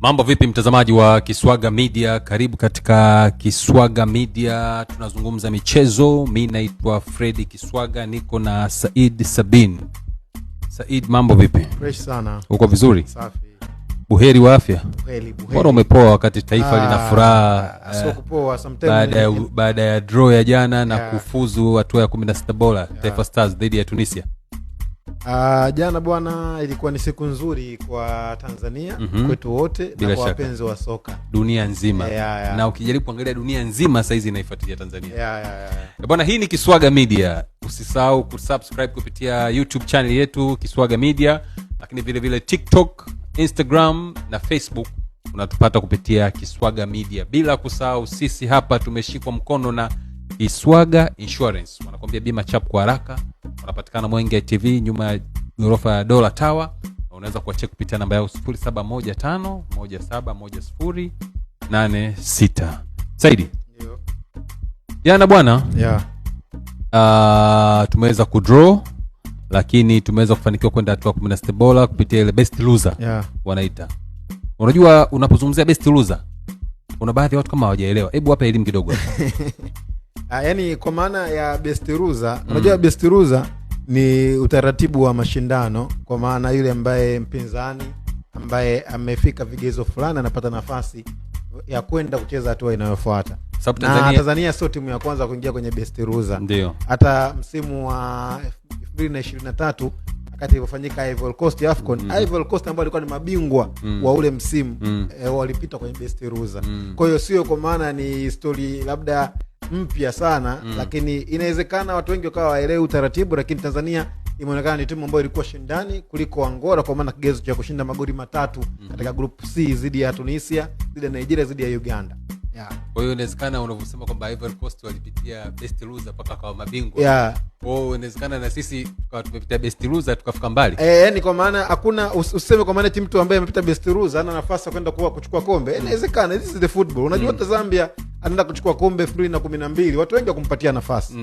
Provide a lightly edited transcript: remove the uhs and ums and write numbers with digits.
Mambo vipi, mtazamaji wa Kiswaga Media? Karibu katika Kiswaga Media, tunazungumza michezo. Mi naitwa Fredi Kiswaga, niko na Said Sabin. Said, mambo vipi? Fresh sana. Uko vizuri? Safi. Buheri wa afya? Buheri, buheri. Mbona umepoa wakati taifa lina furaha Sio kupoa sometimes. Baada ya draw ya jana na kufuzu hatua ya 16 bora, Taifa Stars dhidi ya Tunisia? Jana bwana, ilikuwa ni siku nzuri kwa Tanzania, kwetu wote Bila na kwa shaka. Wapenzi wa soka Dunia nzima. Yeah. Na ukijaribu kuangalia, dunia nzima saizi inaifuatilia Tanzania. Yeah. Bwana, hii ni Kiswaga Media. Usisahau kusubscribe kupitia YouTube channel yetu Kiswaga Media, lakini vile vile TikTok, Instagram na Facebook unatupata kupitia Kiswaga Media. Bila kusahau, sisi hapa tumeshikwa mkono na Kiswaga Insurance, wanakuambia bima chap kwa haraka. Wanapatikana Mwenge TV, nyuma ya ghorofa ya Dola Tower. Na unaweza kuwacheck kupitia namba yao 0715 1710 86. Saidi, Ndio. jana bwana, tumeweza kudraw, lakini tumeweza kufanikiwa kwenda hatua 16 bora kupitia ile best loser wanaita. Unajua, unapozungumzia best loser, kuna baadhi ya watu kama hawajaelewa. Hebu wape elimu kidogo hapa. Yani kwa maana ya best loser, unajua best loser ni utaratibu wa mashindano, kwa maana yule ambaye mpinzani ambaye amefika vigezo fulani anapata nafasi ya kwenda kucheza hatua inayofuata. Sababu Na Tanzania, Tanzania sio timu ya kwanza kuingia kwenye best loser. Hata msimu wa 2023 wakati ilivyofanyika Ivory Coast AFCON, Ivory Coast ambao walikuwa ni mabingwa wa ule msimu, walipita kwenye best loser. Kwa hiyo sio kwa maana ni story labda mpya sana, lakini inawezekana watu wengi wakawa waelewi utaratibu, lakini Tanzania imeonekana ni timu ambayo ilikuwa shindani kuliko Angola, kwa maana kigezo cha kushinda magoli 3 katika group C dhidi ya Tunisia, dhidi ya Nigeria, dhidi ya Uganda. Yeah. Kwa hiyo inawezekana unavyosema kwamba Ivory Coast walipitia best loser mpaka kwa mabingwa, kwa hiyo inawezekana na sisi tukawa tumepitia best loser tukafika mbali. Yani kwa maana hakuna usiseme kwa maana eti mtu ambaye amepita best loser hana nafasi ya kwenda kuchukua kombe. Inawezekana, this is the football. Unajua hata Zambia anaenda kuchukua kombe 2012, watu wengi wakumpatia nafasi.